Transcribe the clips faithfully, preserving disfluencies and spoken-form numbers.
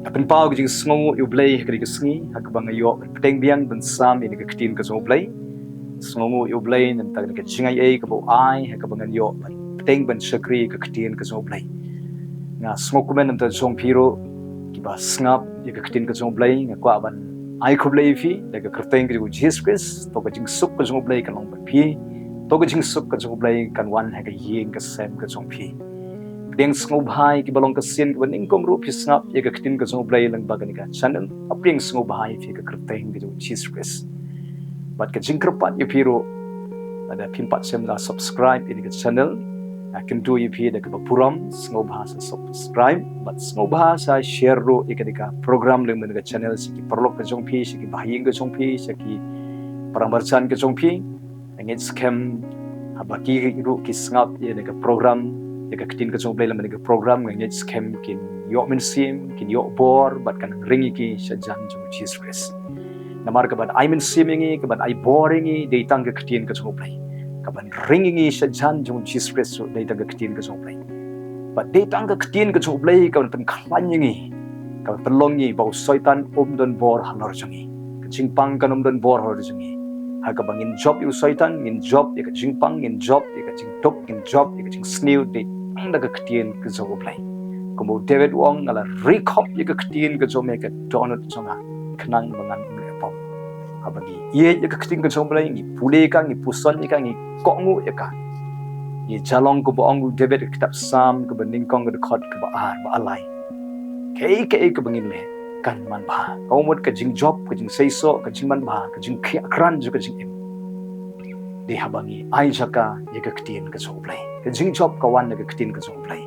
Nga pynpaw ka jingsngewnguh ïa U Blei ha kane ka sngi, ha kaba nga ïoh ban pteng biang ban sam ïa ka ktien ka jong U Blei. Sngewnguh ïa U Blei na ka bynta ka jingaiei kaba u ai, ha kaba ngan ïoh ban pteng ban shakri ïa ka ktien ka jong U Blei. Nga sngewkmen na ka bynta jong phi ruh kiba sngap ïa ka ktien ka jong U Blei, nga kwah ban ai khublei ïa phi da ka kyrteng ka jong U Jisu Khrist. To ka jingsuk ka jong U Blei kan long bad phi. To ka jingsuk ka jong U Blei kan wan ha ka ïing ka sem ka jong phi. Pdiang sngewbha ïa kiba long ka sien kaba nyngkong ruh phi sngap ïa ka ktien ka jong U Blei lyngba kane ka channel. Pdiang sngewbha ïa phi ha ka kyrteng ka jong U Jisu Khrist. Bad ka jingkyrpad ïa phi ruh, lada phim pat shym la subscribe ïa ka channel, nga kyntu ïa phi da kaba burom, sngewbha sa subscribe bad sngewbha sa share ruh ïa kane ka program lem na ka channel sha ki paralok ka jong phi, sha ki bahaïing ka jong phi, sha ki para marjan ka jong phi. Nga ngeit skhem haba ki ruh ki sngap ïa kane ka program, ïa ka ktien ka jong U Blei lem na ka program, nga ngeit skhem kin ïoh mynsiem, kin ïoh bor bad kan ring ïa ki sha jan jong U Jisu Khrist. Namar kaban ai mynsiem ïa ngi, kaban ai bor ïa ngi, dei tang ka ktien ka jong U Blei. Kaban ring ïa ngi sha jan jong U Jisu Khrist ruh dei tang ka ktien ka jong U Blei. Bad dei tang ka ktien ka jong U Blei kaban pynkhlaiñ ïa ngi, kaban pynlong ïa ngi ba u Soitan um don bor halor jong ngi. Ka jingpang kan ym don bor halor jong ngi. Ha kaba ngin jop ïa u Soitan, ngin jop ïa ka jingpang, ngin jop ïa ka jingduk, ngin jop ïa ka jingsniew, dei tang da ka ktien ka jong U Blei. Kumba u David u ong, nga la ri khop ïa ka ktien ka jong me ha ka dohnud jong nga, khnang ba ngan ym leh pop. Haba ngi ïeit ïa ka ktien ka jong U Blei, ngi pule ïa ka, ngi puson ïa ka, ngi kohnguh ïa ka, ngi ïalong kumba ong u David ha ka kitab Salm kaba nyngkong, ka dkhot kaba ar, ba ar lai. Kaei kaei kaba ngin leh kan manbha. Ka mut ka jingjop, ka jingseisoh, ka jingmanbha, ka jingkhiahkrat jong ka jingim, dei haba ngi ai jaka ïa ka ktien ka jong U Blei. Ka jingjop ka wan na ka ktien ka jong U Blei.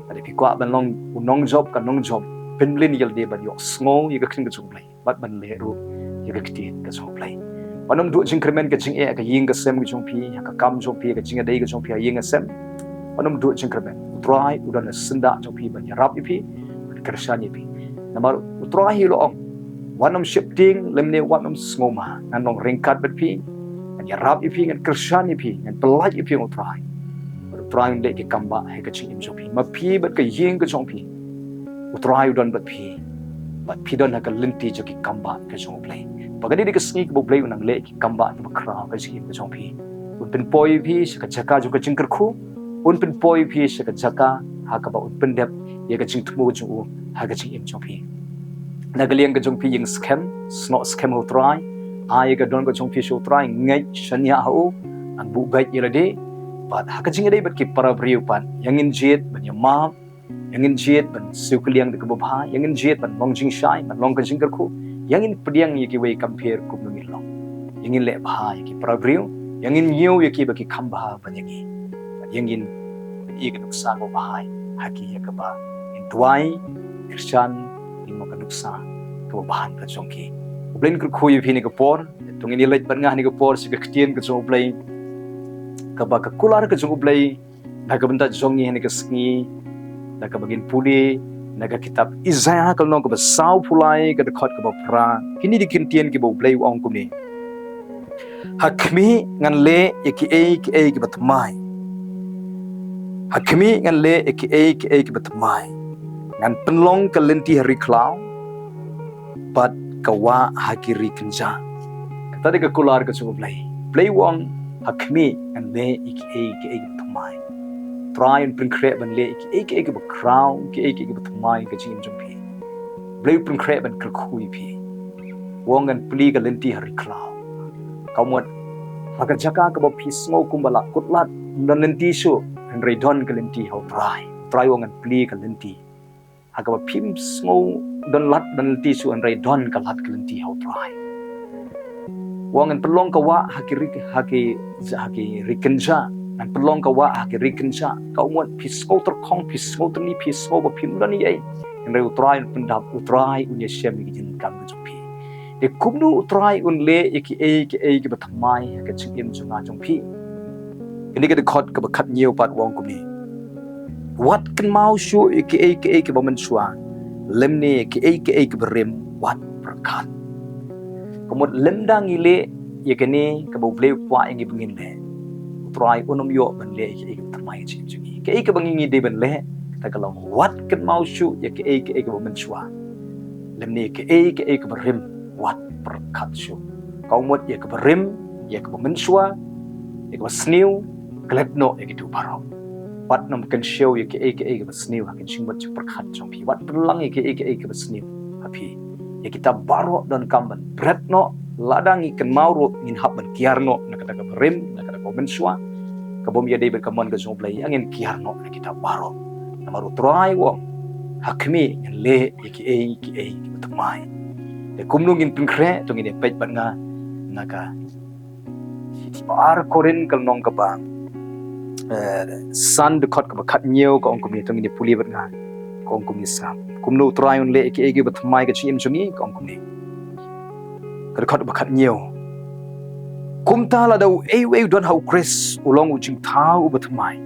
Lada phi kwah ban long u nongjop, ka nongjop, pynlong ïa lade ban ïohsngew ïa ka ktien ka jong U Blei bad ban leh ruh ïa ka ktien ka jong U Blei. Wat nym duh jingkyrmen ka jingeh ha ka ïing ka sem ka jong phi, ha ka kam jong phi, ha ka jingïadei ka jong phi ha ïing ha sem. Wat nym duh jingkyrmen. U Trai u don ha syndah jong phi ban ïarap ïa phi, ban kyrshan ïa phi. Namar U Trai hi u la ong, wat nym sheptieng lymne wat nym sngewma, ngan long ryngkat bad phi, ngan ïarap ïa phi, ngan kyrshan ïa phi, ngan pyllait ïa phi, ong U Trai. Bad U Trai un leh ki kambah ha ka jingim jong phi, ma phi bad ka ïing ka jong phi. U Trai u don bad phi, bad phi don ha ka lynti jong ki kambah ka jong U Blei. Bad kane dei ka sngi kaba U Blei un nang leh ki kambah kiba khraw ha ka jingim ka jong phi. Un pynpoi ïa phi sha ka jaka jong ka jingkyrkhu, un pynpoi ïa phi sha ka jaka ha kaba un pyndep ïa ka jingthmu jong u ha ka jingim jong phi. Na ka liang ka jong phi, ïeng skhem, snoh skhem ha U Trai, ai ïa ka dohnud ka jong phi sha U Trai, ngeit shaniah ha u, nang buh beit ïa lade. Bad ha ka jingïadei bad ki para briew pat, ïa ngin jied ban ïamap, ïa ngin jied ban siew kylliang da kaba bha, ïa ngin jied ban long jingshai, ban long ka jingkyrkhu, ïa ngin pdiang ïa kiwei kam pher kumno ngin long. Ïa ngin leh bha ïa ki para briew, ïa ngin ñiew ïa ki ba ki kham bha ban ïa ngi. Bad ïa ngin ïoh ka nuksa kaba bha ha ki ïa kaba ngin duwai, kyrshan, ngin long ka nuksa kaba bha ha ka jong ki. U Blei un kyrkhu ïa phi ha kane ka por. To ngin ïaleit bad nga ha kane ka por sha ka ktien ka jong U Blei, kaba ka kular ka jong U Blei na ka bynta jong ngi ha kane ka sngi, na kaba ngin pule na ka kitab Isaiah ka lynnong kaba sawphew lai, ka dkhot kaba phra. Kine dei ki ktien kiba U Blei u ong kumne: Ha khmih ngan leh ïa kiei kiei kiba thymmai. Ha khmih ngan leh ïa kiei kiei kiba thymmai. Ngan pynlong ka lynti ha ri khlaw bad ka wah ha ki ri kynjah. Kata dei ka kular ka jong U Blei. U Blei u ong, ha khmih ngan leh ïa kiei kiei kiba thymmai. U Trai un pynkhreh ban leh ïa kiei kiei kiba khraw, kiei kiei kiba thymmai ha ka jingim jong phi. U Blei u pynkhreh ban kyrkhu ïa phi. U ong, ngan plie ka lynti ha ri khlaw. Ka mut, ha ka jaka kaba phi sngew kumba la kut lad, ym don lynti shuh, hynrei don ka lynti ha U Trai. U Trai u ong, ngan plie ka lynti. Ha kaba phim sngew don lad, don lynti shuh, hynrei don ka lad ka lynti ha U Trai. U ong, ngan pynlong ka wah ha ki ri, ha ki, ha ki ri kynjah. Ngan pynlong ka wah ha ki ri kynjah. Ka mut phi sngew tyrkhong, phi sngew tyrni, phi sngew ba phim don ei ei, hynrei U Trai un pyndap, U Trai un ïashem ïa ki jingdonkam ka jong phi. Te kumno U Trai un leh ïa kiei kiei kiba thymmai ha ka jingim jong nga jong phi? Kane ka dkhot kaba khathynñiew pat u ong kumne: Wat kynmaw shuh ïa kiei kiei kiba mynshuwa, lymne ïa kiei kiei kiba rim wat pyrkhat. Ka mut lymda ngi leh ïa kane kaba U Blei u kwah ïa ngi ba ngin leh, U Trai un ym ïoh ban leh ïa kiei kiba thymmai ha ka jingim jong ngi. Kiei kiba ngi, ngi dei ban leh, kata ka long, wat kynmaw shuh ïa kiei kiei kiba mynshuwa, Lymne ïa kiei kiei kiba rim wat pyrkhat shuh. Ka mut ïa kaba rim, ïa kaba mynshuwa, ïa kaba sniew, klet noh ïa kitu baroh. Wat nym kynshew ïa kiei kiei kiba sniew ha ka jingmut jingpyrkhat jong phi. Wat pynlang ïa kiei kiei kiba sniew ha phi. Ïa kita baroh donkam ban bret noh, lada ngi kynmaw ruh ngin hap ban kiar noh na kata kaba rim, na kata kaba mynshuwa. Ka bym ïadei bad ka mon ka jong U Blei, ïa ngin kiar noh na kita baroh. Namar U Trai u ong, ha khmih ngan leh ïa kiei kiei kiba thymmai. Te kumno ngin pynkhreh, to ngin ïa peit bad nga na ka Shithi ba ar Korinth ka lynnong kaba, eh, san, dkhot kaba khathynñiew, ka ong kumne, to ngin ïa pule bad nga. Ka ong kumne, sngap. Kumno U Trai un leh ïa kiei kiei kiba thymmai ka jingim jong ngi, ka ong kumne. Ka dkhot ba khathynñiew. Kumta lada uei uei u don ha U Khrist, u long u jingthaw uba thymmai.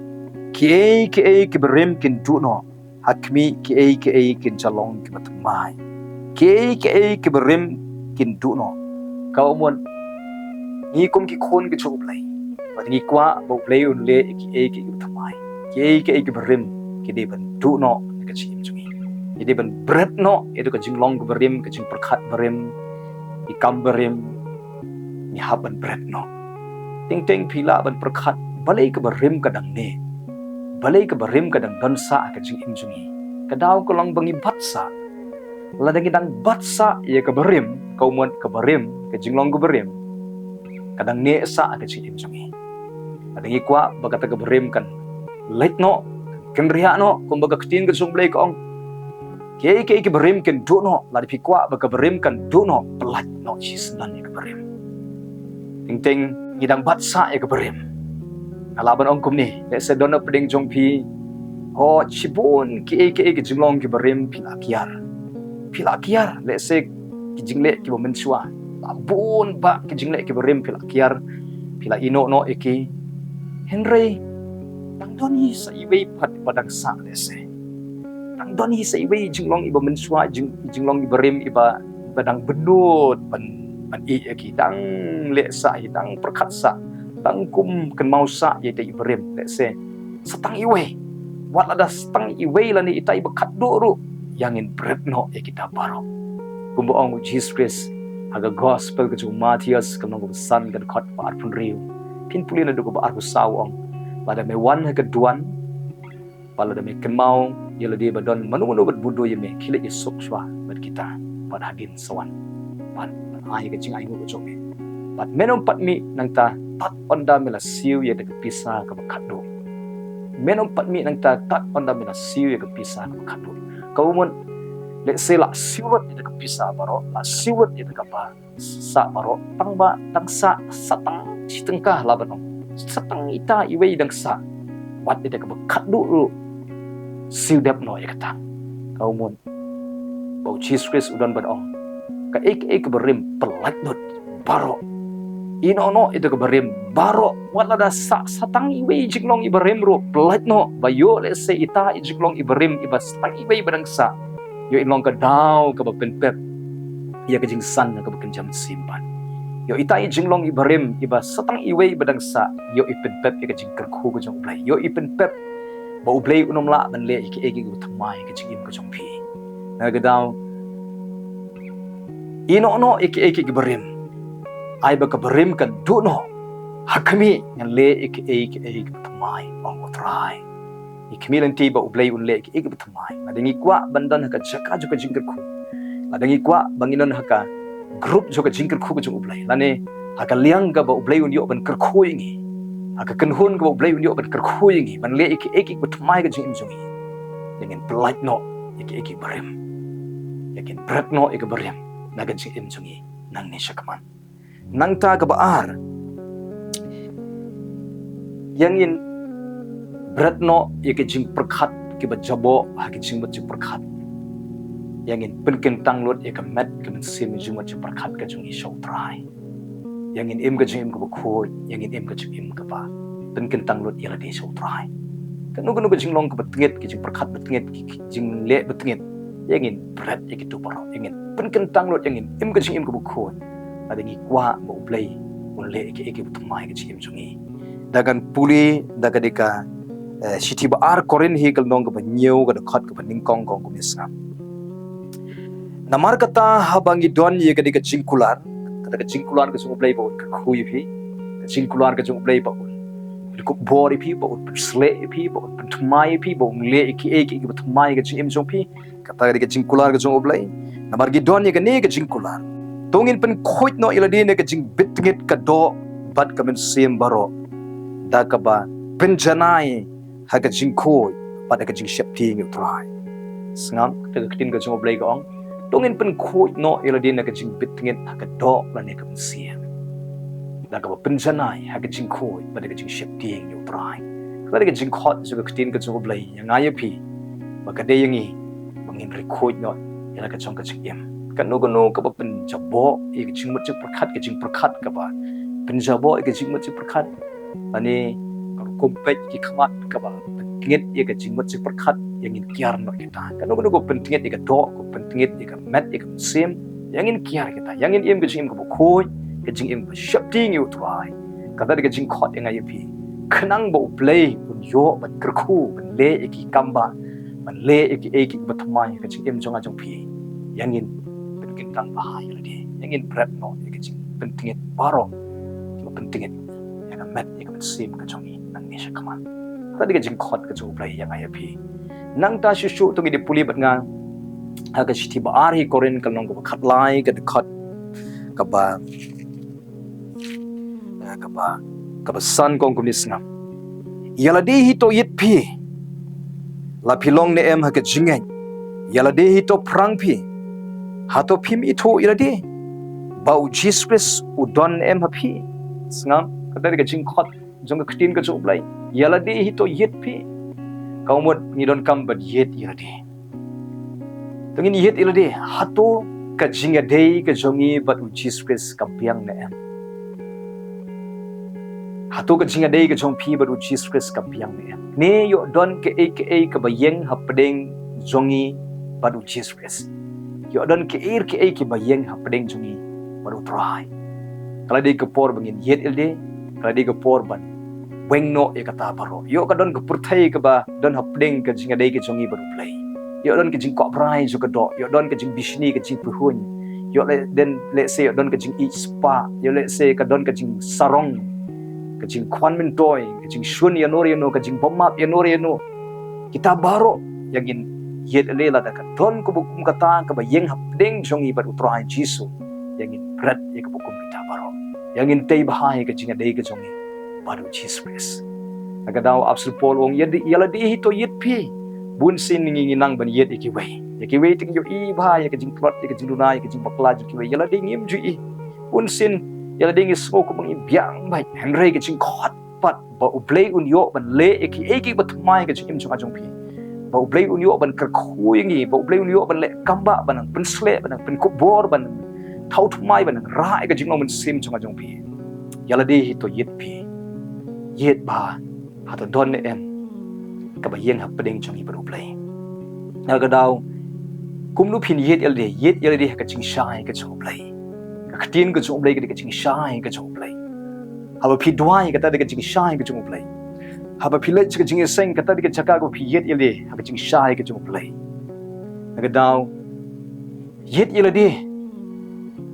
Kiei kiei kiba rim kin duh noh, ha khmih kiei kiei kin sa long kiba thymmai. Kiei kiei kiba rim kin duh noh. Ka mut, ngi kum ki khun ki jong U Blei, ba ngi kwah ba U Blei un leh ïa kiei kiei kiba thymmai. Kiei kiei kiba rim ki dei ban duh noh na ka jingim jong ngi. Ki dei ban bret noh ïa ka jinglong kaba rim, ka jingpyrkhat ba rim, ki kam ba rim, ngi hap ban bret noh. Teng teng phi lah ban pyrkhat, balei kaba rim ka dang neh? Balei kaba rim ka dang don sah ha ka jingim jong ngi? Ka daw ka long ba ngi bat sah. Lada ngi dang bat sah ïa kaba rim, ka mut kaba rim, ka jinglong kaba rim, ka dang neh sah ha ka jingim jong ngi. Lada ngi kwah ba kata kaba rim kan leit noh, kan kynriah noh, kumba ka ktien ka jong U Blei ka ong, kiei kiei kiba rim kin duh noh. Lada phi kwah ba kaba rim kan duh noh, pyllait noh shisyndon ïa kaba rim. Teng teng ngi dang bat sah ïa kaba rim. Nga lah ban ong kumne, lehse don na pdeng jong phi, ho, shibun kiei kiei ki jinglong kiba rim phi la kiar. Phi la kiar, lehse ki jingleh kiba mynshuwa. La bun bah ki jingleh kiba rim phi la kiar, phi la ïehnoh noh ïa ki. Hynrei dang don hi sa iwei pat ba dang sah, lehse. Dang don hi sa iwei jinglong iba mynshuwa, jing, jinglong iba rim iba, iba dang bynnud ban, ban ïeh ïa ki, dang leh sah hi, dang pyrkhat sah, dang kum kynmaw sah ïa ita iba rim, lehse sa tang iwei. Wat lada sa tang iwei lane ita iba khatduh ruh, ïa ngin bret noh ïa kita baroh. Kumba ong U Jisu Khrist ha ka Gospel ka jong u Mathaios ka lynnong kaba san ka dkhot ba arphew hynriew. Phin pule naduh kaba arphew saw, u ong, lada me wan ha ka duwan, bad lada me kynmaw ïa lade ba don mano mano bad bun duh ïa me, khie leit ïasuk shuwa bad kita, bad hadien sa wan, bad, bad ai ka jingainguh ka jong me. Bad men ym pat mih nangta, tad ynda me la siew ïa da ka pisa kaba khatduh. Men ym pat mih nangta, tad ynda me la siew ïa ka pisa kaba khatduh. Ka mut, lehse la siew lut ïa da ka pisa baroh, la siew lut ïa da kaba sah baroh, tang ba dang sah, sah tang shi tyngka lah ban ong, sah tang ita iwei dang sah. Wat ïa da kaba khatduh ruh, siew dep noh ïa kata. Ka mut, ba U Jisu Khrist u don ban ong, kaei kaei kaba rim pyllait lut baroh. Ïehnoh noh ïa da kaba rim baroh. Wat lada sah sa tang iwei jinglong iba rim ruh, pyllait noh. Ba ïoh lehse ita i jinglong iba rim iba sa tang iwei ba dang sah, ïoh in long ka daw kaba pynpep ïa ka jingsan kaba kynja mynsiem pat. Ïoh ita i jinglong iba rim iba sa tang iwei ba dang sah, ïoh i pynpep ïa ka jingkyrkhu ka jong U Blei. Ïoh i pynpep ba U Blei un ym lah ban leh ïa kiei kiei kiba thymmai ïa ka jingim ka jong phi. Na ka daw, ïehnoh noh ïa kiei kiei kiba rim. Ai ba kaba rim kan duh noh. Ha khmih ngan leh ïa kiei kiei kiba thymmai, ong U Trai. Ïa khmih lynti ba U Blei un leh ïa kiei kiba thymmai. Lada ngi kwah ban don ha ka jaka jong ka jingkyrkhu, lada ngi kwah ba ngin don ha ka group jong ka jingkyrkhu ka jong U Blei, lane ha ka liang kaba U Blei un ïoh ban kyrkhu ïa ngi, ha ka kynhun kaba U Blei un ïoh ban kyrkhu ïa ngi, ban leh ïa kiei kiei kiba thymmai ka jingim jong ngi, ïa ngin pyllait noh ïa kiei kiei kiba rim. Ïa ngin bret noh ïa kiba rim na ka jingim jong ngi nangne shakhmat. Nangta kaba ar, ïa ngin bret noh ïa ki jingpyrkhat kiba jaboh ha ki jingmut jingpyrkhat. Ïa ngin pynkyntang lut ïa ka met ka mynsiem jingmut jingpyrkhat ka jong ngi sha U Trai. Ïa ngin im ka jingim kaba khuid, ïa ngin im ka jingim kaba pynkyntang lut ïa lade sha U Trai. Kano kano ka jinglong kaba tngit, ki jingpyrkhat ba tngit, ki, ki jingleh ba tngit, ïa ngin bret ïa kitu baroh, ïa ngin pynkyntang lut, ïa ngin im ka jingim kaba khuid. Lada ngi kwah ba U Blei un leh ïa kiei kiei kiba thymmai ha ka jingim jong ngi. Da kan pule da ka dei ka, eh, shithi ba ar Korinth hi ka lynnong kaba hynñiew ka dkhot kaba nyngkong, ka ong kumne, sngap. Namar kata haba ngi don ïa kane ka jingkular, kata ka jingkular ka jong U Blei ba un kyrkhu ïa phi, ka jingkular ka jong U Blei ba un pynkup bor ïa phi, ba un pynsleh ïa phi, ba un pynthymmai ïa phi, ba un leh ïa kiei kiei kiba thymmai ïa ka jingim jong phi. Kata ka dei ka jingkular ka jong U Blei. Namar ngi don ïa kane ka jingkular, to ngin pynkhuid noh ïa lade na ka jingbit tngit ka doh bad ka mynsiem baroh, da kaba pynjanai ha ka jingkhuid bad ha ka jingsheptieng ïa U Trai. Sngap, kata ka ktien ka jong U Blei ka ong, to ngin pynkhuid noh ïa lade na ka jingbit tngit ha ka doh lane ka mynsiem, da kaba pynjanai ha ka jingkhuid bad ha ka jingsheptieng ïa U Trai. Kata ka dei ka jingkhot jong ka ktien ka jong U Blei ïa nga ïa phi, ba ka dei ïa ngi ba ngin ri khuid noh ïa la ka jong ka jingim. Kano kano kaba pynjaboh ïa ka jingmut jingpyrkhat, ka jingpyrkhat kaba pynjaboh ïa ka jingmut jingpyrkhat, lane ka rukom peit ki khmat kaba pyntngit ïa ka jingmut jingpyrkhat, ïa ngin kiar noh kita. Kano kano kaba pyntngit ïa ka doh, kaba pyntngit ïa ka met, ïa ka mynsiem, ïa ngin kiar kita. Ïa ngin im ka jingim kaba khuid, ka jingim kaba sheptieng ïa U Trai. Kata dei ka jingkhot ïa nga ïa phi, khnang ba U Blei un ïoh ban kyrkhu, ban leh ïa ki kam ba, ban leh ïa kiei kiei kiba thymmai ha ka jingim jong nga jong phi. Ïa ngin pynkyntang bha ïa lade, ïa ngin bret noh ïa ka jingpyntngit baroh kiba pyntngit ïa ka met, ïa ka mynsiem ka jong ngi nangne sha khmat. Kata dei ka jingkhot ka jong U Blei ïa nga ïa phi. Nangta shuh shuh to ngin ïa pule bad nga ha ka shithi ba ar hi Korinth, ka lynnong kaba khatlai, ka dkhot kaba, eh, kaba, kaba san, ka ong kumne, sngap: Ïa lade hi to ïit phi, la phi long ne em ha ka jingngeit? Ïa lade hi to phrang phi, hato phim ithuh ïa lade ba U Jisu Khrist u don ne em ha phi? Sngap, kata dei ka jingkhot jong ka ktien ka jong U Blei. Ïa lade hi to ïit phi. Ka mut ngi donkam ban ïit ïa lade. To ngin ïit ïa lade, hato ka jingïadei ka jong ngi bad U Jisu Khrist ka biang ne em? Hato ka jingïadei ka jong phi bad U Jisu Khrist ka biang ne em? Ne ïoh don kaei kaei kaba ïeng hapdeng jong ngi bad U Jisu Khrist? Ïoh don kaei kaei kaba ïeng hapdeng jong ngi bad U Trai? Ka la dei ka por ba ngin ïit ïa lade, ka la dei ka por ban weng noh ïa kata baroh. Ïoh ka don ka pyrthei kaba don hapdeng ka jingïadei ka jong ngi bad U Blei. Ïoh don ka jingkwah brai jong ka doh, ïoh don ka jingbishni, ka jingpyrhuh. Ïoh leh don, lehse ïoh don ka jingïeit spah, ïoh lehse ka don ka jingsarong, ka jingkwah myntoi, ka jingshun ïano ïano, ka jingbymap ïano ïano. Kita baroh ïa ngin ïit ïa lade, lada ka don kaba kum kata kaba ïeng hapdeng jong ngi bad U Trai Jisu, ïa ngin bret ïa kaba kum kita baroh. Ïa ngin tei bha ïa ka jingïadei ka jong ngi bad U Jisu Khrist. Na ka daw Apostol Paul u ong, ïa di, ïa lade hi to ïit phi. Bun sien ngi, ngi nang ban ïit ïa kiwei, ïa kiwei te ngi ïohi bha ïa ka jingtlot, ïa ka jingduna, ïa ka jingbakla jong kiwei. Ïa lade ngim ju ïohi. Bun sien ïa lade ngi sngew kumba ngi biang bha. Hynrei ka jingkhot pat ba U Blei un ïoh ban leh ïa kiei kiei kiba thymmai ha ka jingim jong nga jong phi. Ba U Blei un ïoh ban kyrkhu ïa ngi, ba U Blei un ïoh ban leh kam ba, ban nang pynsleh, ban nang pynkup bor, ban nang thaw thymmai, ban nang rah ïa ka jinglong mynsiem jong nga jong phi. Ïa lade hi to ïit phi. Ïit bha, hato don ne em kaba ïeng hapdeng jong ngi bad U Blei? Na ka daw, kumno phin ïit ïa lade? Ïit ïa lade ha ka jingshai ka jong U Blei. Ka ktien ka jong U Blei ka dei ka jingshai ka jong U Blei. Haba phi duwai, kata dei ka jingshai ka jong U Blei. Haba phi leit sha ka jingïaseng, kata dei ka jaka kaba phi ïit ïa lade ha ka jingshai ka jong U Blei. Na ka daw, ïit ïa lade,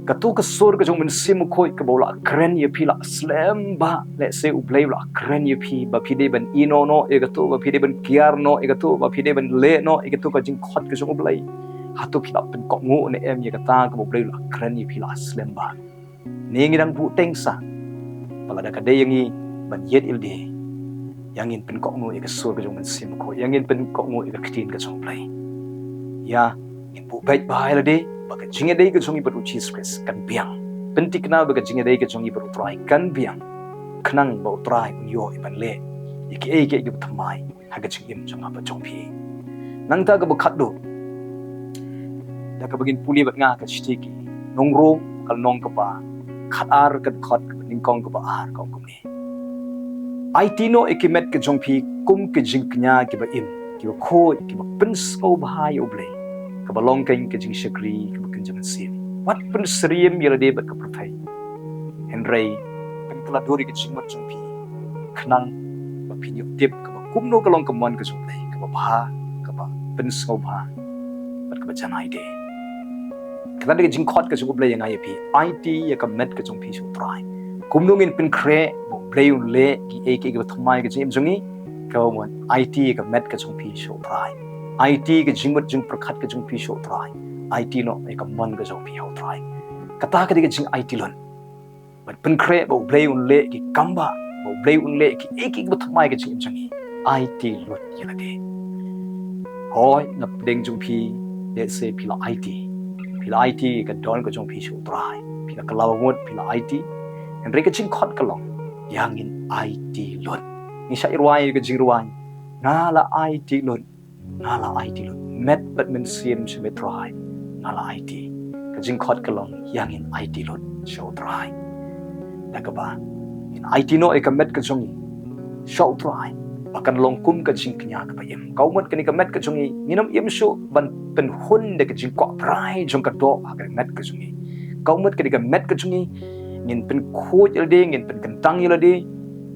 kato ka sur ka jong U Mynsiem Bakhuid kaba u la kren ïa phi, la slem bha. Lehse U Blei u la kren ïa phi ba phi dei ban ïehnoh noh ïa kato, ba phi dei ban kiar noh ïa kato, ba phi dei ban leh noh ïa kato ka jingkhot ka jong U Blei. Hato phi la pynkohnguh ne em ïa kata kaba U Blei u la kren ïa phi, la slem bha? Ne ngi dang buh teng sa ba lada ka dei ïa ngi ban ïit ïa lade, ïa ngin pynkohnguh ïa ka sur ka jong U Mynsiem Bakhuid, ïa ngin pynkohnguh ïa ka ktien ka jong U Blei? Ïa ngin buh beit bha ïa lade ba ka jingïadei ka jong ngi bad U Jisu Khrist kan biang. Pynthikna ba ka jingïadei ka jong ngi bad U Trai kan biang, khnang ba U Trai un ïoh ïa ban leh ïa kiei kiei kiba thymmai ha ka jingim jong nga bad jong phi. Nangta kaba khatduh, da kaba ngin pule bad nga ha ka shithi ki Nong Rom, ka lynnong kaba khatar, ka dkhot kaba nyngkong, kaba ar, ka ong kumne: Aiti noh ïa ki met ka jong phi kum ki jingkñia kiba im, kiba khuid, kiba pynsngewbha ïa U Blei, kaba long kein ka jingshakri kaba kynja mynsiem. Wat pynsyriem ïa lade bad ka pyrthei, hynrei pynkylla dur ïa ka jingmut jong phi, khnang ba phin ïoh tip kaba kumno ka long ka mon ka jong U Blei, kaba bha, kaba pynsngewbha bad kaba janai de. Kata ka dei ka jingkhot ka jong U Blei ïa nga ïa phi. Aiti ïa ka met ka jong phi sha U Trai. Kumno ngin pynkhreh ba U Blei un leh kiei kiei kiba thymmai ha ka jingim jong ngi? Kaba mut aiti ïa ka met ka jong phi sha U Trai. Aiti ïa ka jingmut jingpyrkhat ka jong phi sha U Trai. Aiti noh ïa ka mon ka jong phi ha U Trai. Kata ka dei ka jingaiti lut. Ban pynkhreh ba U Blei un leh ki kam ba, ba U Blei un leh kiei kiei kiba thymmai ha ka jingim jong ngi. Aiti lut ïa lade. Hooid, na pdeng jong phi, lehse phi la aiti. Phi la aiti ïa ka dohnud ka jong phi sha U Trai. Phi la kylla ngut, phi la aiti. Hynrei ka jingkhot ka long, ïa ngin aiti lut. Ngi sa rwai ïa ka jingrwai. Nga la aiti lut. Nga la aiti lut. Met bad mynsiem sha me Trai. Nga la aiti. Ka jingkhot ka long, ïa ngin aiti lut sha U Trai. Da kaba ngin aiti noh ïa ka met ka jong ngi sha U Trai, ba kan long kum ka jingkñia kaba im. Ka mut kane ka met ka jong ngi, ngin ym im shuh ban pynhun da ka jingkwah brai jong ka doh ha ka met ka jong ngi. Ka mut kane ka met ka jong ngi, ngin pynkhuid ïa lade, ngin pynkyntang ïa lade,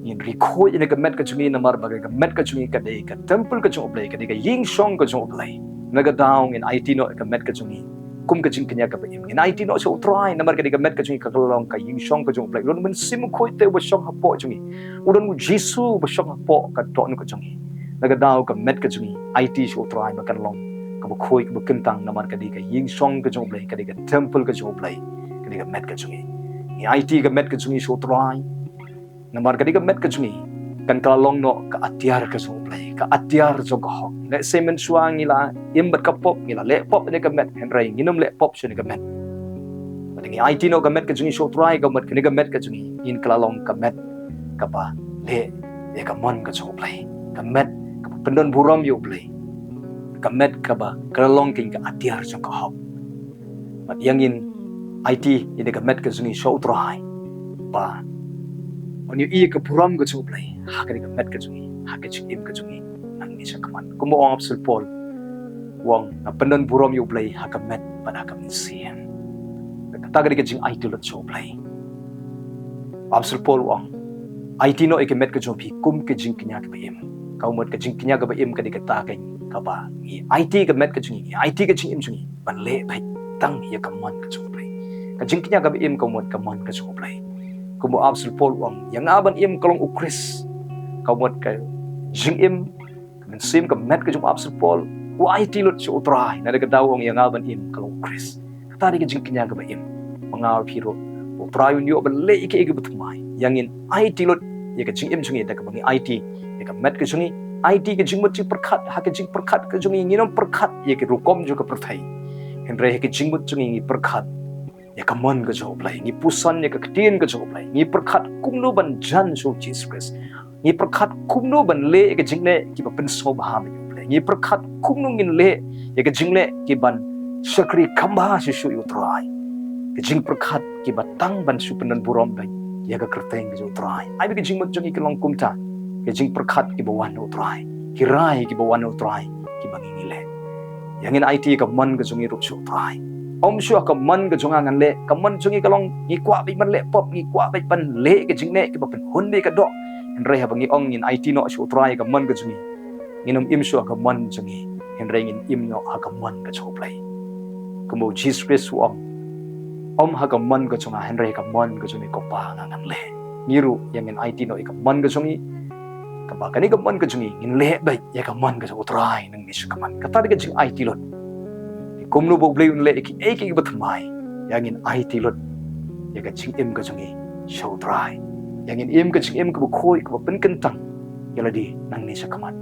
ngin ri khuid ïa ka met ka jong ngi, namar ba ka met ka jong ngi ka dei ka templ ka jong U Blei, ka dei ka ïingshong ka jong U Blei. Na ka daw ngin aiti noh ïa ka met ka jong ngi kum ka jingkñia kaba im. Ngin aiti noh sha U Trai, namar ka dei ka met ka jong ngi ka long ka ïingshong ka jong U Blei. U don U Mynsiem Bakhuid te uba shong hapoh jong ngi. U don U Jisu uba shong hapoh ka dohnud ka jong ngi. Na ka daw ka met ka jong ngi, aiti sha U Trai ba kan long kaba khuid kaba kyntang, namar ka dei ka ïingshong ka jong U Blei, ka dei ka templ ka jong U Blei, ka dei ka met ka jong ngi. Ngi aiti ka met ka jong ngi sha U Trai. Namar ka dei ka met ka jong ngi kan kylla long noh ka atiar ka jong U Blei, ka atiar jong ka hok. Lehse mynshuwa ngi la im bad ka pop, ngi la leh pop ïa ka met, hynrei ngin ym leh pop sha ka met. Bad ngi aiti noh ka met ka jong ngi sha U Trai, ka mut kane ka met ka jong ngi, ngin kylla long ka met kaba leh ïa ka mon ka jong U Blei, ka met kaba pyndon burom ïa U Blei, ka met kaba kylla long ka atiar jong ka hok. Bad ïa ngin aiti ïa ka met ka jong ngi sha U Trai, ba un ïohi ïa ka burom ka jong U Blei ha kane ka met ka jong ngi, ha ka jingim ka jong ngi nangne sha khmat. Kumba ong Apostol Paul, u ong, nga pyndon burom ïa U Blei ha ka met bad ha ka mynsiem. Kata ka dei ka jingaiti lut sha U Blei. Apostol Paul u ong, aiti noh ïa ka met ka jong phi kum ka jingkñia kaba im. Ka mut ka jingkñia kaba im ka dei kata ka, kaba ngi aiti ka met ka jong ngi, ngi aiti ka jingim jong ngi ban leh beit tang ïa ka mon ka jong U Blei. Ka jingkñia kaba im ka mut ka mon ka jong U Blei. Kumba Apostol Paul u ong, ïa nga ban im ka long U Khrist. Ka mut ka jingim, ka mynsiem, ka met ka jong Apostol Paul, u aiti lut sha U Trai, na ka daw u ong, ïa nga ban im ka long U Khrist. Kata dei ka jingkñia kaba im. Ma nga bad phi ruh, U Trai un ïoh ban leh ïa kiei kiei kiba thymmai. Ïa ngin aiti lut ïa ka jingim jong ngi da kaba ngi aiti ïa ka met ka jong ngi, aiti ka jingmut jingpyrkhat, ha ka jingpyrkhat ka jong ngi ngin ym pyrkhat ïa ka rukom jong ka pyrthei, hynrei ha ka jingmut jong ngi ngi pyrkhat ïa ka mon ka jong U Blei, ngi puson ïa ka ktien ka jong U Blei, ngi pyrkhat kumno ban jan sha U Jisu Khrist, ngi pyrkhat kumno ban leh ïa ka jingleh kiba pynsngewbha bad U Blei, ngi pyrkhat kumno ngin leh ïa ka jingleh kiban shakri khambha shuh shuh ïa U Trai. Ka jingpyrkhat kiba tang ban shu pyndon burom beit ïa ka kyrteng ka jong U Trai. Ai ba ka jingmut jong ngi ka long kumta, ka jingpyrkhat kiba wan na U Trai, ki rai kiba wan na U Trai, kiba ngi ngi leh. Ïa ngin aiti ka mon ka jong ngi ruh sha U Trai. Ym shuh ka mon ka jong nga ngan leh, ka mon jong ngi ka long ngi kwah beit ban leh pop, ngi kwah beit ban leh ka jingleh kiba pynhun beit ka doh. Hynrei haba ngi ong ngin aiti noh sha U Trai ka mon ka jong ngi, ngin ym im shuh ha ka mon jong ngi, hynrei ngin im noh ha ka mon ka jong U Blei. Kumba U Jisu Khrist u ong, ym ha ka mon ka jong nga hynrei ha ka mon ka jong me ko Pa nga ngan leh. Ngi ruh ïa ngin aiti noh ïa ka mon ka jong ngi, kaba kane ka mon ka jong ngi ngin leh beit ïa ka mon ka jong U Trai nangne sha khmat. Kata dei ka jingaiti lut. Kumno ba U Blei un leh ïa kiei kiei kiba thymmai, ïa ngin aiti lut ïa ka jingim ka jong ngi sha U Trai. Ïa ngin im ka jingim kaba khuid kaba pynkyntang ïa lade nangne sha khmat.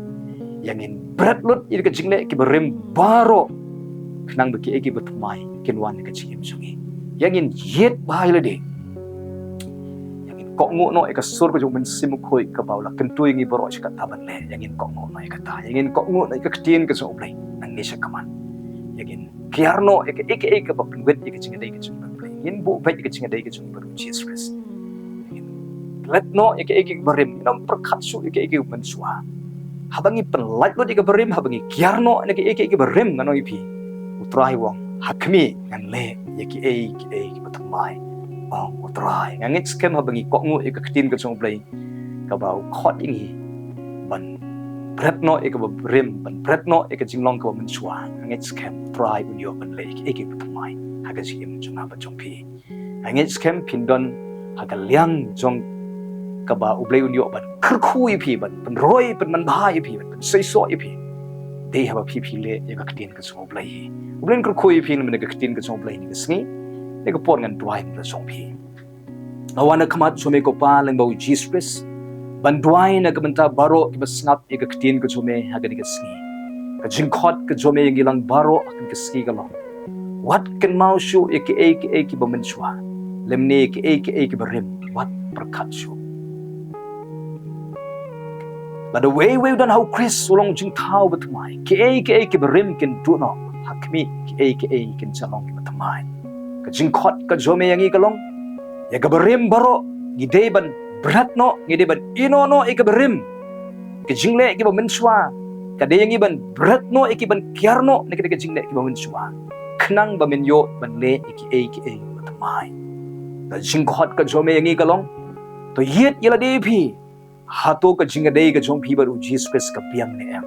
Ïa ngin bret lut ïa ka jingleh kiba rim baroh, khnang ba kiei kiba thymmai kin wan ha ka jingim jong ngi. Ïa ngin ïeit bha ïa lade. Ïa ngin kohnguh noh ïa ka sur ka jong U Mynsiem Bakhuid kaba u la kyntu ïa ngi baroh sha kata ban leh. Ïa ngin kohnguh noh ïa kata. Ïa ngin kohnguh noh ïa ka ktien ka jong U Blei nangne sha khmat. Ïa ngin kiar noh ïa kaei kaei kaba pynwit ïa ka jingïadei ka jong ngi bad U Blei. Ngin buh beit ïa ka jingïadei ka jong ngi bad U Jisu Khrist. Ngin klet noh ïa kaei kaei kaba rim, ngin ym pyrkhat shuh ïa kaei kaei kaba mynshuwa. Haba ngi pynlait lut ïa kaba rim, haba ngi kiar noh ïa kaei kaei kaba rim, ngan ong ïa phi, U Trai u ong, ha khmih ngan leh ïa kiei kiei kiba thymmai, ong U Trai. Nga ngeit skhem haba ngi kohnguh ïa ka ktien ka jong U Blei, kaba u khot ïa ngi ban bret noh ïa kaba rim, ban bret noh ïa ka jinglong kaba mynshuwa, nga ngeit skhem U Trai un ïoh ban leh ïa kiei kiei kiba thymmai. ha ka jingim jong nga bad jong phi. Nga ngeit skhem phin don ha ka liang jong kaba U Blei un ïoh ban kyrkhu ïa phi, ban pynroi, pynmanbha ïa phi, ban pynseisoh ïa phi. Dei haba phi phi leh ïa ka ktien ka jong U Blei. U Blei un kyrkhu ïa phi na ka ktien ka jong U Blei ha kane ka sngi. Ha kane ka por ngan duwai na ka bynta jong phi. Nga wan ha khmat jong me ko Pa lyngba U Jisu Khrist ban duwai na ka bynta baroh kiba sngap ïa ka ktien ka jong me ha kane ka sngi. Ka jingkhot ka jong me ïa ngi lang baroh ha kane ka sngi ka long: Wat kynmaw shuh ïa kiei kiei kiba mynshuwa, lymne ïa kiei kiei kiba rim, wat pyrkhat shuh. Bad uwei uwei u don ha U Khrist u long jingthaw bathymmai. Kiei kiei kiba rim kin duh noh ha khmih, kiei kiei kin sa long kiba thymmai. Ka jingkhot ka jong me ïa ngi ka long, ïa kaba rim baroh ngi dei ban bret noh, ngi dei ban ïehnoh noh ïa kaba rim. Ka jingleh kiba mynshuwa ka dei ïa ngi ban bret noh ïa ki, ban kiar noh na ka jingleh kiba mynshuwa, khnang ba men ïoh ban leh ïa kiei kiei kiba thymmai. Ka jingkhot ka jong me ïa ngi ka long, to ïit ïa lade phi. Hato ka jingïadei ka jong phi bad U Jisu Khrist ka biang ne em?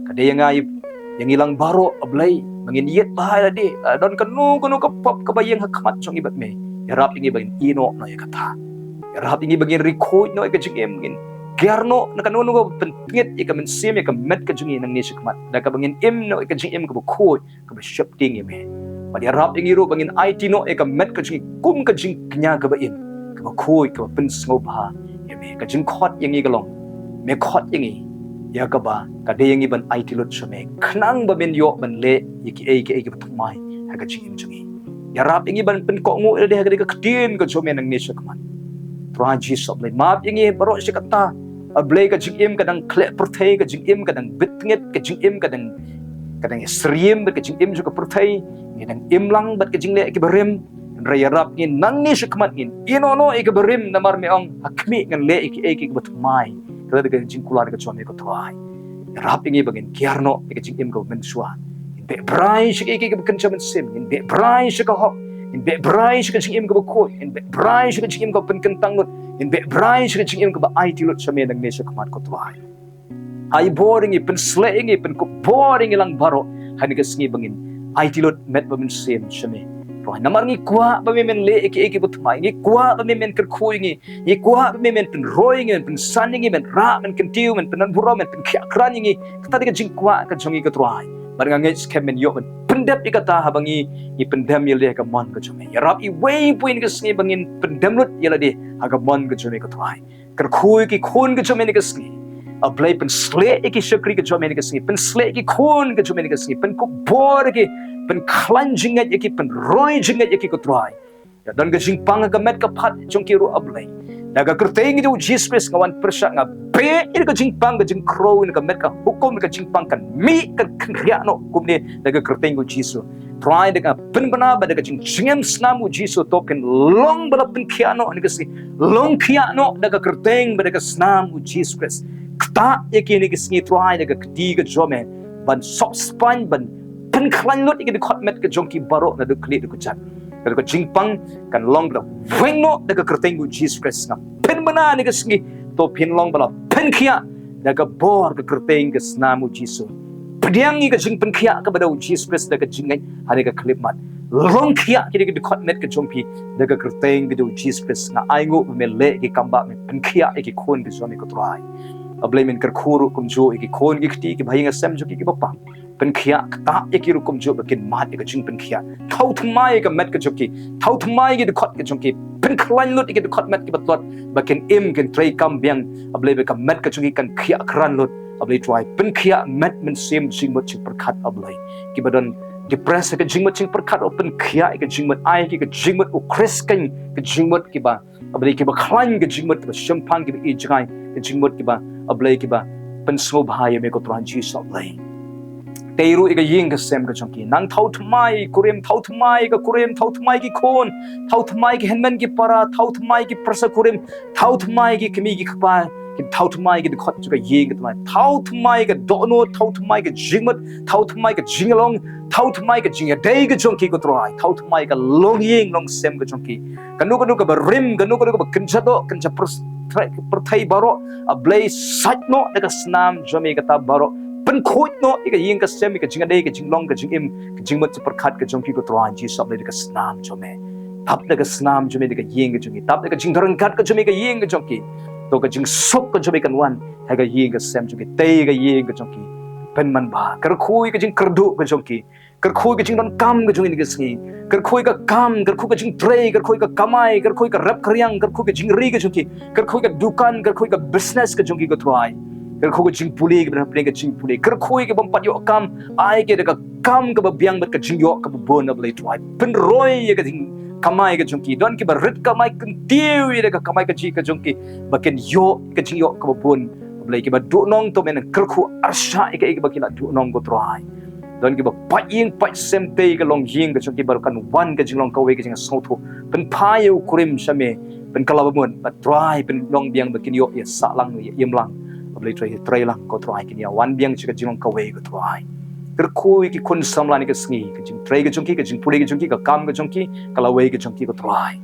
Ka dei ïa nga, ïa ngi lang baroh, A Blei, ba ngin ïit bha ïa lade. Lada don kano kano ka pop kaba ïeng ha khmat jong ngi bad me, ïarap ïa ngi ba ngin ïehnoh noh ïa kata. Ïarap ïa ngi ba ngin ri khuid noh ïa ka jingim, ngin kiar noh na kano kano ka pyntngit ïa ka mynsiem, ïa ka met ka jong ngi nangne sha khmat, da kaba ngin im noh ïa ka jingim kaba khuid, kaba sheptieng ïa me. Bad ïarap ïa ngi ruh ba ngin aiti noh ïa ka met ka jong ngi kum ka jingkñia kaba im, kaba khuid, kaba pynsngewbha ïa me. Ka jingkhot ïa ngi ka long, me khot ïa ngi ïa kaba ka dei ïa ngi ban aiti lut sha me, khnang ba men ïoh ban leh ïa kiei kiei kiba thymmai ha ka jingim jong ngi. Ïarap ïa ngi ban pynkohnguh ïa lade ha ka ktien ka jong me nangne sha khmat. Trai Jisu, A Blei, map ïa ngi baroh shi katta. A Blei, ka jingim ka dang khleh pyrthei, ka jingim ka dang bit tngit, ka jingim ka dang, ka dang syriem bad ka jingim jong ka pyrthei. Ngi dang im lang bad ka jingleh kiba rim. Hynrei ïarap ngi nangne sha khmat ngin ïehnoh noh ïa kiba rim, namar me ong, ha khmih ngan leh ïa kiei kiei kiba thymmai. Kata ka jingkular ka jong me ko Trai. Ïarap ïa ngi ba ngin kiar noh ïa ka jingim kaba mynshuwa. Ngin beh brai sha kiei kiei kiba kynja mynsiem, ngin beh brai sha ka hok, ngin beh brai sha ka jingim kaba khuid, ngin beh brai sha ka jingim kaba pynkyntang lut, ngin beh brai sha ka jingim kaba aiti lut sha me nangne sha khmat ko Trai. Ai bor ïa ngi, pynsleh ïa ngi, pynkup bor ïa ngi lang baroh ha kane ka sngi ba ngin aiti lut met bad mynsiem sha me. Trai, namar ngi kwah ba me men leh ïa kiei kiei kiba thymmai, ngi kwah ba me men kyrkhu ïa ngi, ngi kwah ba me men pynroi ïa ngi, men pynsan ïa ngi, men rah, men kyntiew, men pynburom, men pynkhiah krat ïa ngi. Kata ka dei ka jingkwah ka jong ngi ko Trai. Bad nga ngeit skhem men ïoh ban pyndep ïa kata haba ngi, ngi pyndem ïa lade ha ka mon ka jong me. Ïarap iwei pa iwei ha kane ka sngi ba ngin pyndem lut ïa lade ha ka mon ka jong me ko Trai. Kyrkhu ïa ki khun ka jong me ha kane ka sngi. A Blei, pynsleh ïa ki shakri ka jong me ha kane ka sngi. Pynsleh ïa ki khun ka jong me ha kane ka sngi. Pynkup bor ïa ki, pynkhlaiñ jingngeit ïa ki, pynroi jingngeit ïa ki ko Trai. Lada don ka jingpang ha ka met ka phad jong ki ruh, A Blei, da ka kyrteng ka jong U Jisu Khrist nga wan pyrshah, nga beh ïa ka jingpang, ka jingkhrew, ïa ka met ka hukum, ka jingpang kan mih, kan kynriah noh kumne da ka kyrteng ka jong U Jisu. Trai, da ka pynbna bad da ka jingjngem snam U Jisu, to phin long ba la pynkhiah noh ha kane ka sngi. Long khiah noh da ka kyrteng bad da ka snam U Jisu Khrist. Ktah ïa ki ha kane ka sngi Trai da ka kti ka jong me, ban sop spaiñ, ban pynkhlaiñ lut ïa ki dkhot met ka jong ki baroh naduh khlieh haduh kjat. Ka jingpang kan long ba la weng noh da ka kyrteng U Jisu Khrist. Nga pynbna ha kane ka sngi, to phin long ba la pynkhiah da ka bor ka kyrteng ka snam U Jisu. Pdiang ïa ka jingpynkhiah kaba da U Jisu Khrist da ka jingngeit ha kane ka khyllipmat. Long khiah ki da ki dkhot met ka jong phi da ka kyrteng ka jong U Jisu Khrist. Nga ainguh ba me leh ïa ki kam ba me pynkhiah ïa ki khun ka jong me ko Trai. A Blei, men kyrkhu ruh kumjuh ïa ki khun ki kti kiba ha ïing ha sem jong ki kiba pang. Pynkhiah, ktah ïa ki ruh kumjuh ba kin mad ïa ka jingpynkhiah. Thaw thymmai ïa ka met ka jong ki. Thaw thymmai ïa ki dkhot ka jong ki. Pynkhlaiñ lut ïa ki dkhot met kiba tlot ba kin im, kin trei kam biang. A Blei, ba ka met ka jong ki kan khiah krat lut. A Blei Trai, pynkhiah met, mynsiem, jingmut, jingpyrkhat, A Blei. Kiba don depressed ha ka jingmut jingpyrkhat, pynkhiah ïa ka jingmut, ai ïa ki ka jingmut u khreh skeiñ, ka jingmut kiba, A Blei, kiba khlaiñ, ka jingmut kiba shemphang, kiba ïeit jngai, ka jingmut kiba, A Blei, kiba pynsngewbha ïa me ko Trai Jisu, A Blei. Tei ruh ïa ka ïing ka sem ka jong ki. Nang thaw thymmai kurim, thaw thymmai ka kurim, thaw thymmai ki khun, thaw thymmai ki hynmen ki para, thaw thymmai ki pyrsa kurim, thaw thymmai ki kmie ki kpa, ki thaw thymmai ki dkhot jong ka ïing ka thymmai. Thaw thymmai ka dohnud, thaw thymmai ka jingmut, thaw thymmai ka jinglong, thaw thymmai ka jingïadei ka jong ki ko Trai. Thaw thymmai ka longïing longsem ka jong ki. Kano kano kaba rim, kano kano kaba kynja doh, kynja pyrthei baroh, A Blei, sait noh da ka snam jong me kata baroh. pynkhuid noh ïa ka ïing ka sem, ïa ka jingïadei, ka jinglong, ka jingim, ka jingmut jingpyrkhat ka jong ki, ko Trai Jisu, da ka snam jong me. Tap da ka snam jong me da ka ïing ka jong ki. Tap da ka jingdon ryngkat ka jong me ka ïing ka jong ki. To ka jingsuk ka jong me kan wan ha ka ïing ka sem jong ki, tei ka ïing ka jong ki. Pynman ba kyrkhu ïa ka jingkyrduh ka jong ki. Kyrkhu ïa ka jingdonkam ka jong ki ha kane ka sngi. Kyrkhu ïa ka kam, kyrkhu ïa ka jingtrei, kyrkhu ïa ka kamai, kyrkhu ïa ka rep ka riang, kyrkhu ïa ka jingri ka jong ki. Kyrkhu ïa ka dukan, kyrkhu ïa ka business ka jong ki, ko Trai. Kyrkhu ïa ka jingpule, ka bynrap ka jingpule. Kyrkhu ïa ki bym pat ïoh kam, ai ki da ka kam kaba biang bad ka jingïoh kaba bun, A Blei Trai. Pynroi ïa ka jingkamai ka jong ki. Don kiba rit kamai, kyntiew ïa ka kamai kajih ka jong ki ba kin ïoh ka jingïoh kaba bun, A Blei. Kiba duhnong, to men kyrkhu, arshah ïa kaei kaba ki la duhnong, ko Trai. Don kiba pait ïing pait sem, tei ka longïing ka jong ki, baroh kan wan ka jinglong kawei, ka jingsngewthuh. Pynphai ïa u kurim sha me, pynkylla ba mut, bad Trai, pynlong biang ba kin ïoh ïa sah lang, ïa im lang, A Blei Trai, ïa trei lang, ko Trai, kin ïa wan biang sha ka jinglong kawei, ko Trai. Kyrkhu ïa ki khun samla ha kane ka sngi, ka jingtrei ka jong ki, ka jingpule ka jong ki, ka kam ka jong ki, ka lawei ka jong ki, ko Trai.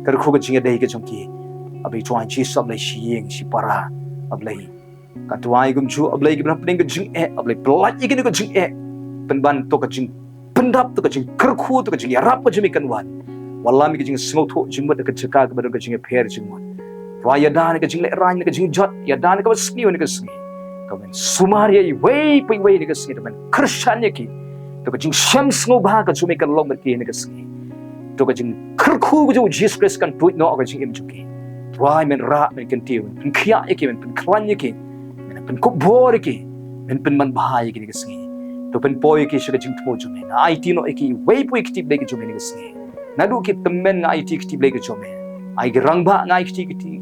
Kyrkhu ka jingïadei ka jong ki, A Blei Trai Jisu, A Blei, shi ïing shi para, A Blei. Ka duwai kumjuh, A Blei, ki bynrap pdeng ka jingeh, A Blei, pyllait ïa kane ka jingeh. Pynban to ka jingpyndap, to ka jingkyrkhu, to ka jingïarap ka jong me kan wan. Wallam ïa ka jingsngewthuh jingmut ha ka jaka kaba don ka jingïapher jingmut. Trai, ïada na ka jinglehrain, na ka jingjot, ïada na kaba sniew ha kane ka sngi. Ka men sumar ïa iwei pa iwei ha kane ka sngi, to men kyrshan ïa ki. To ka jingshem sngewbha ka jong me kan long bad ki ha kane ka sngi. To ka jingkyrkhu ka jong u Jisu Khrist kan tuid noh ha ka jingim jong ki. Trai, men rah, men kyntiew, men pynkhiah ïa ki, men pynkhlaiñ ïa ki, men pynkupbor ïa ki, men pynman bha ïa ki ha kane ka sngi. To pynpoi ïa ki sha ka jingthmu jong me. Nga aiti noh ïa ki iwei pa iwei ki kti Blei ka jong me ha kane ka sngi. Naduh ki tymmen nga aiti ki kti Blei ka jong me. Ai ki rangbah nga aiti ki kti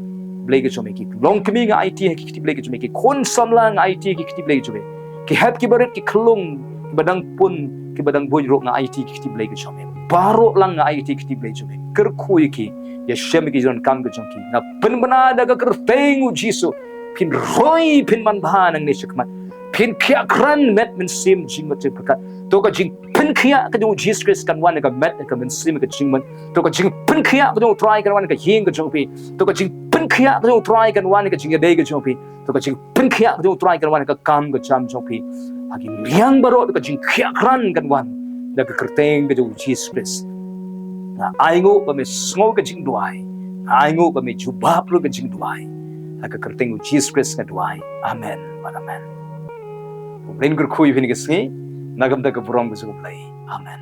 Blei ka jong me. Ki longkmie nga aiti ki kti Blei ka jong me. Ki khun samla nga aiti ki kti Blei ka jong me. Ki hep ki barit, ki khyllung, kiba dang pun, kiba dang buit ruh nga aiti ki kti Blei ka jong me. Baroh lang nga aiti ki kti Blei jong me. Kyrkhu ïa ki, ïashem ïa ki jingdonkam ka jong ki. Nga pynbna da ka kyrteng u Jisu. Phin roi, phin man bha nangne shakhmat. Phin khiah krat met mynsiem jingmut jingpyrkhat. To ka jingpynkhiah ka jong u Jisu Khrist kan wan ha ka met, ha ka mynsiem, ha ka jingmut. To ka jingpynkhiah ka jong u Trai kan wan ha ka ïing ka jong phi. To ka jingpynkhiah ka jong u Trai kan wan ha ka jingïadei ka jong phi. To ka jingpynkhiah ka jong u Trai kan wan ha ka kam ka jam jong phi. Ha ki liang baroh to ka jingkhiah krat kan wan da ka kyrteng ka jong u Jisu Khrist. Nga ainguh ba me sngew ka jingduwai. Nga ainguh ba me jubab ruh ka jingduwai. Ha ka kyrteng u Jisu Khrist nga duwai. Amen. Amen. Khublei kyrkhu ïa phi ha kane ka sngi. Na ka bynta ka burom ka jong u Blei. Amen.